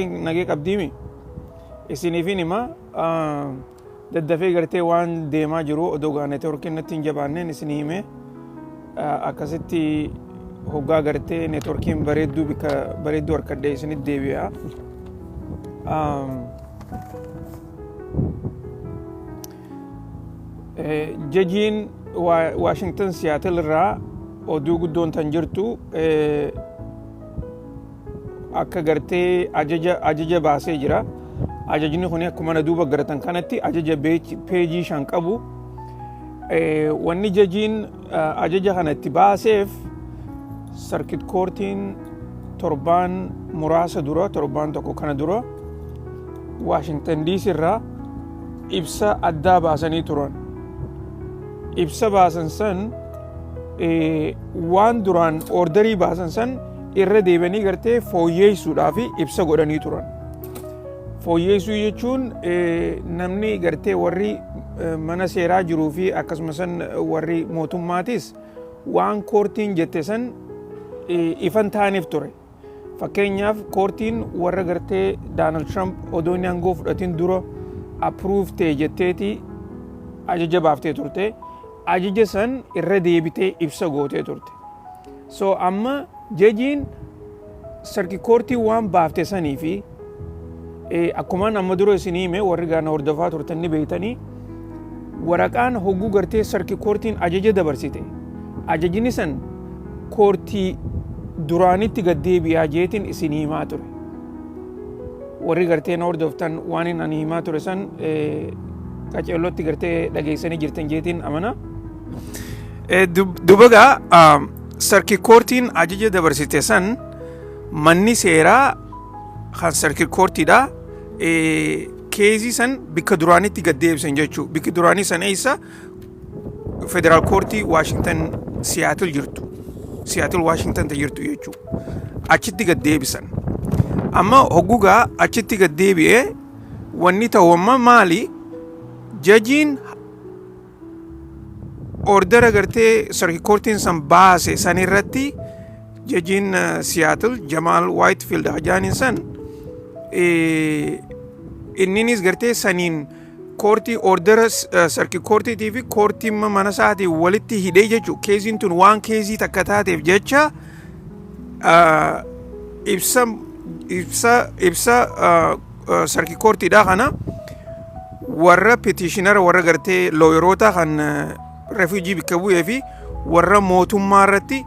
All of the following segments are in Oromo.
Nagee qabdiimi isiniifin hima. Daddafee gartee waan deemaa jiru odoo gaa networkiin natti hin jabaanneen isinii hime. Akkasitti hoggaa gartee networkiin bareedduu bikka bareedduu harkadhee isinitti deebi'a. Jajiin Waashingtan Siyaatil irraa oduu guddoon tan jirtu akka gartee ajaja baasee jira. Ajajni kun akkuma na duuba garatan kanatti ajaja peejii 5 qabu. Wanni jajiin ajaja kana itti baaseef, circuit courtiin torbaan muraasa dura, torbaan tokko kana dura, Waashingtan DC irraa ibsa addaa baasanii turan. Ibsa baasan san waan duraan orderii baasan san irra deebanii gartee fooyyeessuudhaaf ibsa godhanii turan. Fooyyeessuu jechuun namni gartee warri mana seeraa jiruu fi akkasumas warri mootummaatis waan courtiin jette san ifan taaneef ture. Fakkeenyaaf, courtiin warra gartee Donald Trump odoo inni aangoo fudhatin dura approve ta'e jetteeti ajaja baaftee turte. Ajaja san irra deebitee ibsa gootee turte. So amma jajiin circuit courtii waan baafte sanii fi akkumaan amma dura isinii hime, warri gaana hordofaa turtan ni beeytanii, waraqaan hogguu gartee circuit courtiin ajaja dabarsite ajajni san courtii duraanitti gad deebi'aa jeetiin isinii himaa ture. Warri gartee na hordoftan waan inni ani himaa ture san qaceellotti gartee dhageessanii jirtan jeetiin amana. Dubagaa circuit courtiin ajaja dabarsite san manni seeraa kan circuit courtiidha. Caseii san bikka duraanitti gad deebisan jechuudha. Bikki duraanii san eessa? Federal courtii Waashingtan Siyaatil jirtu. Siyaatil Waashingtan ta jirtu jechuudha. Achitti gad deebisan. Amma hoggugaa achitti gad deebi'ee wanni ta'u amma maali? Jajiin ordera gartee circuit courtiin san baase san irratti, jajiin Siyaatil Jamaal Whitefield hajaaniin san, inninis gartee saniin courtii ordera circuit courtiitii fi courtii mana isaatii walitti hidhee jechuudha. Caseiin tun waan caseii takka taateef jecha ibsa circuit courtiidha kana warra petitionera, warra gartee lawyeroota kan refugee bikka bu'ee fi warra mootummaa irratti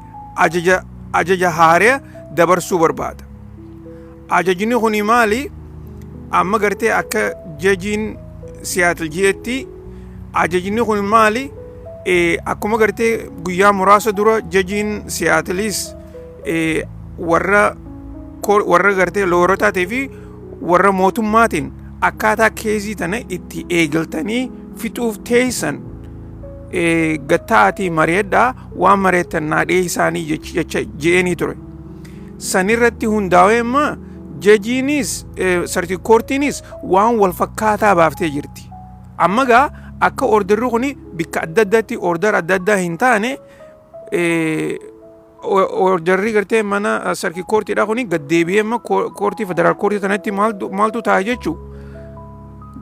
ajaja haaraa dabarsuu barbaada. Ajajni kuni maali? Amma gartee akka jajiin Siyaatil ji'etti ajajni kun maali? Akkuma gartee guyyaa muraasa dura jajiin Siyaatilis warra gartee lawyerotaatii fi warra mootummaatiin akkaataa caseii tana itti eegaltanii fixuuf teessan gatta'aatii mari'adhaa, waan mari'attan naa dhiyeessaanii jecha je'eenii ture. Sanirratti hundaa'ee amma jajiinis circuit courtiinis waan wal fakkaataa baaftee jirti. Amma gaa akka orderri kun bikka adda addaatti order adda addaa hin taane, orderri gartee mana circuit courtiidha kuni gaddeebi'ee amma courtii federal courtii tanatti maaltu ta'a jechuu.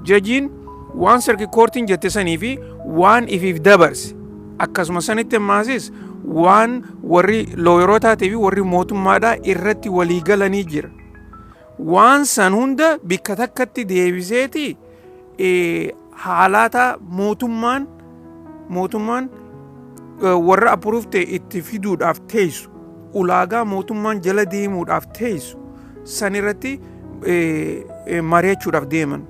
Jajiin waan circuit courtiin jette sanii fi waan ifiif dabarse, akkasuma sanitti ammaasis waan warri lawyerotaatii fi warri mootummaadhaa irratti walii galanii jira. Waan san hunda bikka takkatti deebiseeti haalata mootummaan warra approve ta'e itti fiduudhaaf teessu, ulaagaa mootummaan jala deemuudhaaf teessu san irratti mari'achuudhaaf deeman.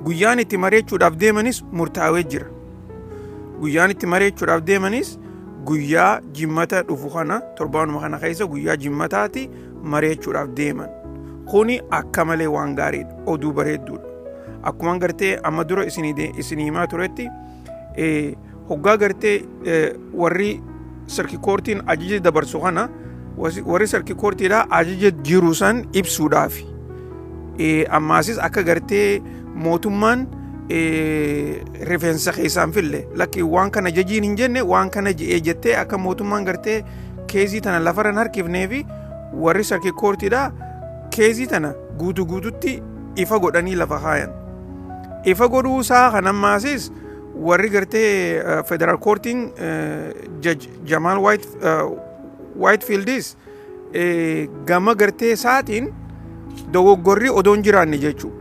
Guyyaan itti mari'achuudhaaf deemanis murtaawee jira. Guyyaan itti mari'achuudhaaf deemanis guyyaa Jimmata dhufu kana, torbaanuma kana keessa guyyaa Jimmataati mari'achuudhaaf deeman. Kuni akka malee waan gaariidha. Oduu bareedduudha. Akkuma gartee amma dura isinii himaa turetti, hoggaa gartee warri circuit courtiin ajaja dabarsu kana, warri circuit courtiidhaa ajaja jiru san ibsuudhaafi. Ammaasis akka gartee mootummaan rifeensa keessaan fille, lakki waan kana jajiin hin jenne, waan kana je'ee jettee akka mootummaan gartee caseii tana lafarran harkifnee fi warri circuit courtiidhaa Case tana guutuu guututti ifa godhanii lafa kaayan. Ifa godhuu isaa kan ammaasis warri gartee federal courtiin Judge Jamal Whitefieldis gama gartee isaatiin dogoggorri odoo hin jiraanne jechuudha.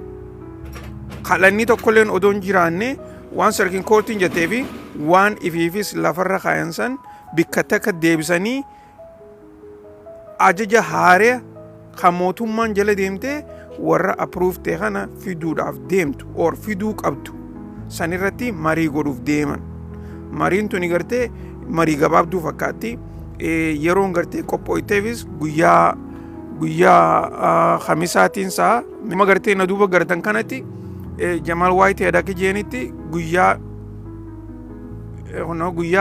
Kadhanni tokkolleen odoo hin jiraanne waan circuit courtiin jettee fi waan ifiifis lafarra kaayan san bikka takka deebisanii ajaja haaraa kan mootummaan jala deemtee warra approve ta'e kana fiduudhaaf deemtu or fiduu qabdu sanirratti marii godhuuf deeman. Mariin tuni gartee marii gabaabduu fakkaatti. Yeroon gartee qophooyteefis guyyaa Khamisaatiin saa nama gartee na duuba gartan kanatti Jamaal Whitehead akka jeenitti guyyaa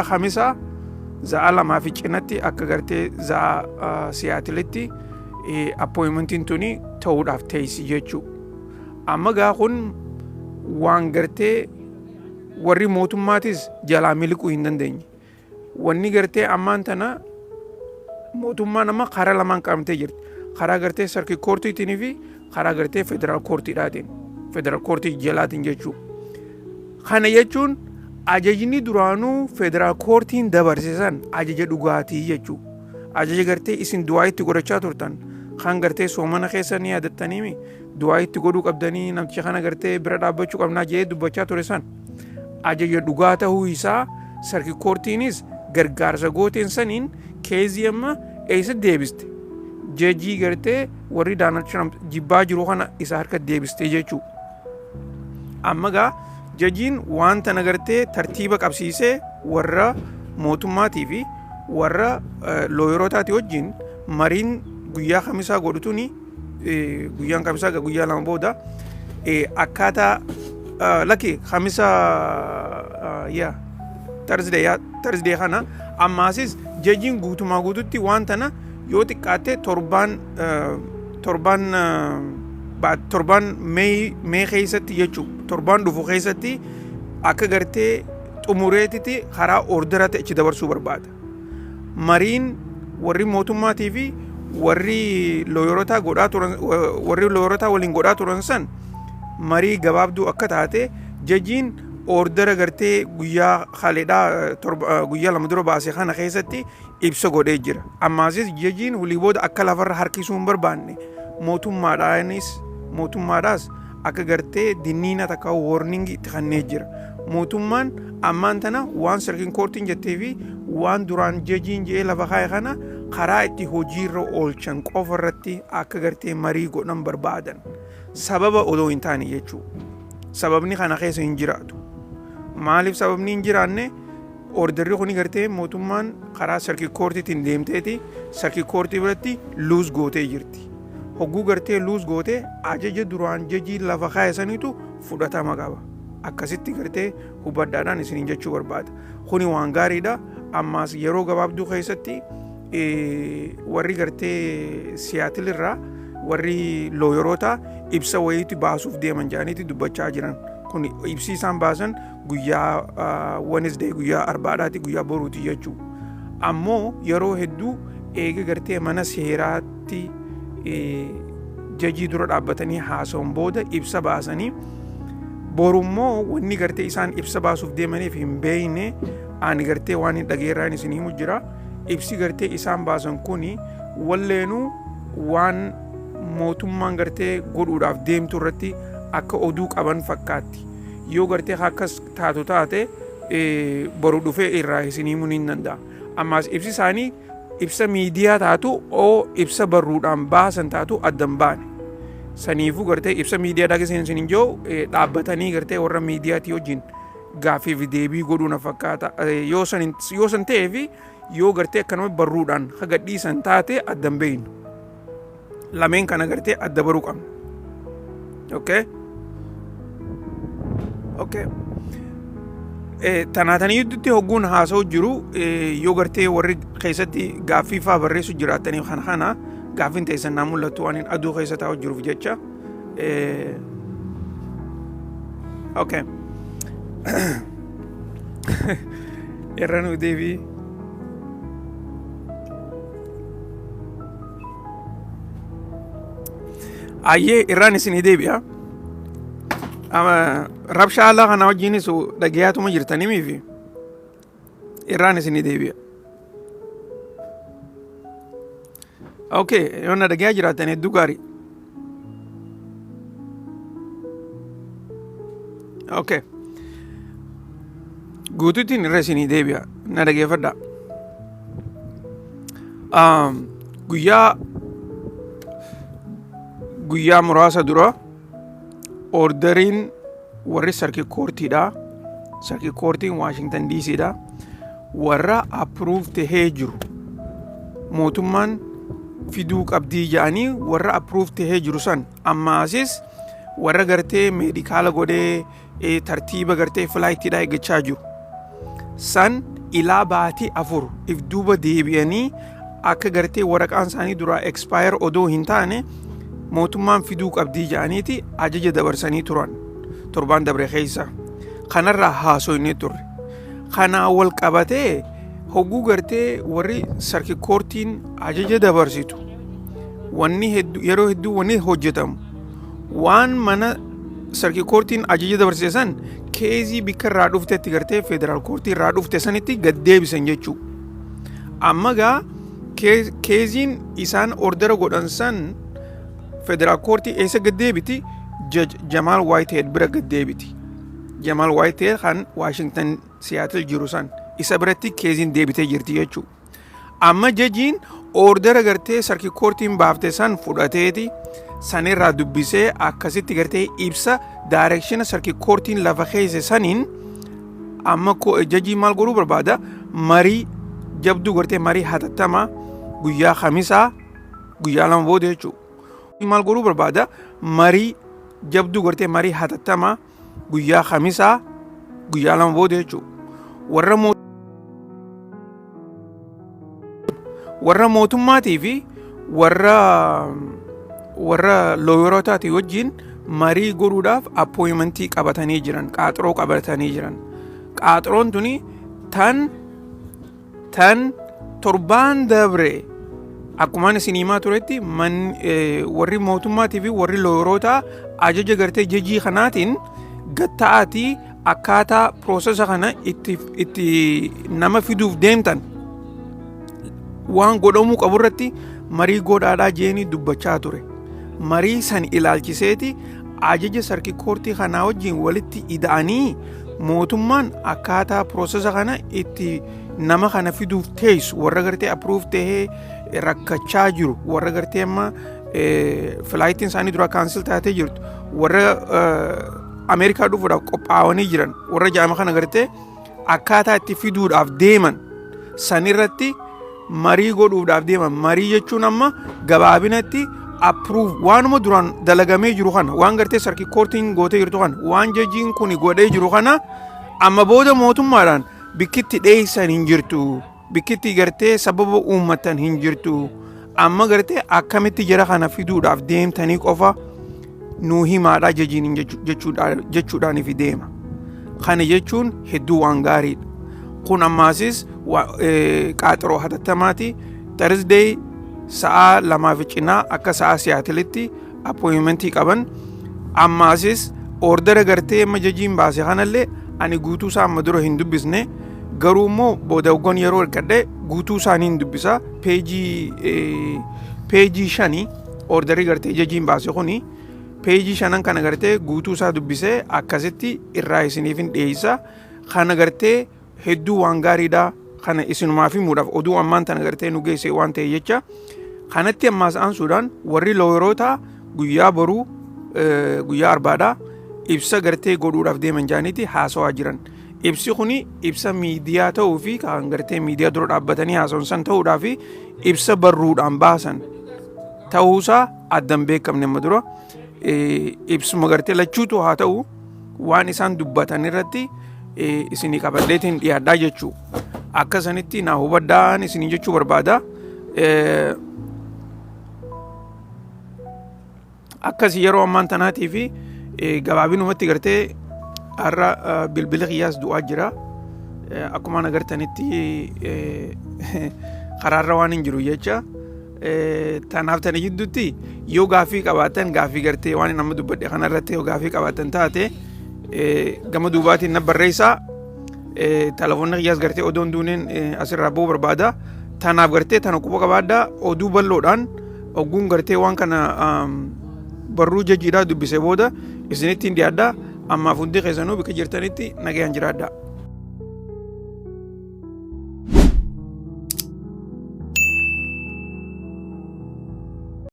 Khamisaa 2:00 fi cinatti akka gartee za'a Seattleitti appointmentiin tuni ta'uudhaaf teessi jechuu. Amma gaa kun waan gartee warri mootummaatis jalaa miliquu hin dandeenye. Wanni gartee ammaan tana mootummaan amma karaa lamaan qabamtee jirti. Karaa gartee circuit courtiitiin fi karaa gartee federal courtiidhaatiin. Federal courtii jalaatiin jechuu. Kana jechuun ajajni duraanuu federal courtiin dabarse san ajaja dhugaatii jechuu. Ajaja gartee isin du'aa itti godhachaa turtan kan gartee soomana keessa ni yaadattaniimi du'aa itti godhuu qabdanii namticha kana gartee bira dhaabbachuu qabnaa jedhee dubbachaa ture san ajaja dhugaa ta'uu isaa circuit courtiinis gargaarsa gooteen saniin case amma eessa deebiste, judge gartee warri Donald Trump jibbaa jiru kana isa harka deebiste jechuu. Amma gaa judgeiin waan tana gartee tartiiba qabsiisee warra mootummaatii fi warra lawyerootaati wajjin mariin guyyaa Kamisaa godhu tuni, guyyaan Kamisaa guyyaa 2 booda, akkaataa lakki Kamisa yaa Thursday, yaa Thursday kana ammaasis judgeiin guutumaa guututti waan tana yoo xiqqaatte torbaan May keessatti jechuu, torbaan dhufu keessatti akka gartee xumureetiti karaa orderaatti achi dabarsuu barbaada. Mariin warri mootummaatii fi warri lawyerotaa godhaa turan, warri lawyerotaa waliin godhaa turan san marii gabaabduu akka taate judgeiin ordera gartee guyyaa haleedhaa guyyaa 2 dura baase kana keessatti ibsa godhee jira. Ammaasis judgeiin hulii booda akka lafarra harkisuu hin barbaanne, mootummaadhaas akka gartee dinniina takka warning itti kennee jira. Mootummaan ammaan tana waan circuit courtiin jettee fi waan duraan judgeiin jedhee lafa kaa'e kana karaa itti hojiirra oolchan qofa irratti akka gartee marii godhan barbaadan. Sababa odoo hin taane jechuudha. Sababni kana keessa hin jiraatu. Maaliif sababni hin jiraanne? Orderri kuni gartee mootummaan karaa circuit courtiitiin deemteeti circuit courtii biratti lose gootee jirti. Hogguu gartee lose gootee ajaja duraan judgeiin lafa kaa'e saniitu fudhatama qaba. Akkasitti gartee hubadhaadhaan isiniin jechuu barbaada. Kuni waan gaariidha. Ammaas yeroo gabaabduu keessatti warri gartee Seattle irraa warri lawyeroota ibsa wayiitti baasuuf deeman jedhaniiti dubbachaa jiran. Kun ibsi isaan baasan guyyaa Wednesday, guyyaa Arbaadhaati, guyyaa boruuti jechuudha. Ammoo yeroo hedduu eega gartee mana seeraatti judge dura dhaabbatanii haasa'uun booda ibsa baasanii, borummoo wanni gartee isaan ibsa baasuuf deemaniif hin beekne. Ani gartee waan hin dhageerraan isin himu jira. Ibsi gartee isaan baasan kuni walleenuu waan mootummaan gartee godhuudhaaf deemtu irratti akka oduu qaban fakkaatti. Yoo gartee akkas taatu taate boru dhufee irraa isin himuu ni danda'a. Ammaas ibsi isaanii ibsa miidiyaa taatu oo ibsa barruudhaan baasan taatu addan baane. Saniifuu gartee ibsa miidiyaa dhageessan isin hin jiru dhaabbatanii gartee warra miidiyaatii wajjin gaaffii fi deebii godhuu na fakkaata. Yoo san ta'ee fi yoo gartee akkanuma barruudhaan haga dhiisan taate addan beeynu. Lameen kana gartee adda baruu qabna. Okay? Okay. Tanaatanii gidduutti hogguun haasa'u jiru yoo gartee warri keessatti gaaffii faa barreessu jiraatanii kana gaaffiin teessan naa mul'attu waan hin aduu keessa taa'u jiruuf jecha. Okay. Irra nu deebii. Ayyee irraan isinii deebi'a. Rabshaa alaa kana wajjinis dhagayaatuma jirtanii miifi irraan isinii deebi'a. Okay, yoo na dhagayaa jiraatan hedduu gaarii. Okay. Guutuutiin irra isinii deebi'a. Na dhageeffadhaa. Guyyaa guyyaa muraasa dura orderiin warri circuit courtiidha. Circuit courtiin Washington DCdha. Warra approve tahee jiru mootummaan fiduu qabdii jedhanii warra approve tahee jiru san ammaasis warra gartee medical godhee tartiiba gartee flightiidha eeggachaa jiru. San ilaa baatii 4 if duuba deebi'anii akka gartee waraqaan isaanii duraa expire odoo hin taane mootummaan fiduu qabdii jedhaniiti ajaja dabarsanii turan torbaan dabre keessa. Kanarraa haasoynee turre. Kanaa wal qabatee hogguu gartee warri circuit courtiin ajaja dabarsitu wanni hedduu yeroo hedduu wanni hojjetamu waan mana circuit courtiin ajaja dabarsite san case bikka irraa dhuftetti gartee federal courtii irraa dhufte sanitti gad deebisan jechuu. Amma gaa caseiin isaan order godhan san federal courtii eessa gad deebiti? Judge Jamal Whitehead bira gad deebiti. Jamal Whitehead kan Washington Seattle jiru san isa biratti caseiin deebitee jirti jechuudha. Amma judgeiin order gartee circuit courtiin baafte san fudhateeti sanirraa dubbisee akkasitti gartee ibsa direction circuit courtiin lafa keesse saniin amma judgeiin maal godhuu barbaada? Marii jabduu gartee marii hatattamaa guyyaa Khamisaa, guyyaa 2 booda jechuudha. Maal godhuu barbaada? Marii jabduu gartee marii hatattamaa guyyaa Khamisaa, guyyaa 2 booda jechuudha. Warra mootummaatii fi warra lawyerootaatii wajjin marii godhuudhaaf appointmentii qabatanii jiran, qaaxiroo qabatanii jiran. Qaaxiroon tuni tan torbaan dabre akkumaan isin himaa turetti warri mootummaatii fi warri lawyerootaa ajaja gartee judge kanaatiin gatta'aatii akkaataa process kana itti nama fiduuf deemtan waan godhamuu qabu irratti marii godhaadhaa jeenii dubbachaa ture. Marii san ilaalchiseeti ajaja circuit courtii kanaa wajjin walitti ida'anii mootummaan akkaataa process kana itti nama kana fiduuf teessu, warra gartee approve tahee rakkachaa jiru, warra gartee amma flightiin isaanii dura cancel taatee jirtu, warra Ameerikaa dhufuudhaaf qophaa'anii jiran, warra jaama kana gartee akkaataa itti fiduudhaaf deeman sanirratti marii godhuudhaaf deeman. Marii jechuun amma gabaabinatti approve waanuma duraan dalagamee jiru kana, waan gartee circuit courtiin gootee jirtu kana, waan judgeiin kun godhee jiru kana amma booda mootummaadhaan bikkitti dheeysan hin jirtu, bikkitti gartee sababa uummatan hin jirtu, amma gartee akkamitti jara kana fiduudhaaf deemtanii qofa nuu himaadha judgeiin jechuudhaaniif deema. Kana jechuun hedduu waan gaariidha. Kun ammaasis qaaxiroo hatattamaati. Thursday sa'aa 2:15 akka sa'aa Seattleitti appointmentii qaban. Ammaasis order gartee amma judgeiin baase kanallee ani guutuu isaa amma dura hin dubbisne, garuu immoo booda yeroo argadhe guutuu isaanii hin dubbisa. Page 5 orderii gartee judgeiin baase kuni page 5 kana gartee guutuu isaa dubbisee akkasitti irraa isiniif hin dhiyeessa. Kana gartee hedduu waan gaariidha. Kana isinumaaf himuudhaaf oduu ammaan tana gartee nu geesse waan ta'e jecha kanatti ammaas aansuudhaan warri lawyeroota guyyaa boruu, guyyaa Arbaadhaa ibsa gartee godhuudhaaf deeman jaaniiti haasawaa jiran. Ibsi kuni ibsa miidiyaa ta'uu fi kan gartee miidiyaa dura dhaabbatanii haasawan san ta'uudhaa fi ibsa barruudhaan baasan ta'uusaa addan beekamne amma dura. Ibsuma gartee lachuutu haa ta'u, waan isaan dubbatan irratti isinii qabadheetiin dhiyaadhaa jechuu. Akka sanitti naa hubadhaan isinii jechuu barbaada. Akkasii yeroo ammaan tanaatii fi gabaabinumatti gartee har'a bilbila kiyyaas du'aa jira. Akkuma agartanitti karaarra waan hin jiru jecha Tanaaf tana jidduutti yoo gaaffii qabaattan, gaaffii gartee waan nama dubbadhe kanarratti yoo gaaffii qabaattan taate, gama duubaatiin na barreessaa. Telefoonni kiyyaas gartee odoon duuneen asirraa bu'uu barbaada. Tanaaf gartee tana quba qabaadhaa. Oduu bal'oodhaan ogguun gartee waan kana barruu jajjiidhaa dubbisee booda isinittiin dhiyaadhaa. Ammaaf hundi keessanuu bakka jirtanitti nagayaan jiraadhaa.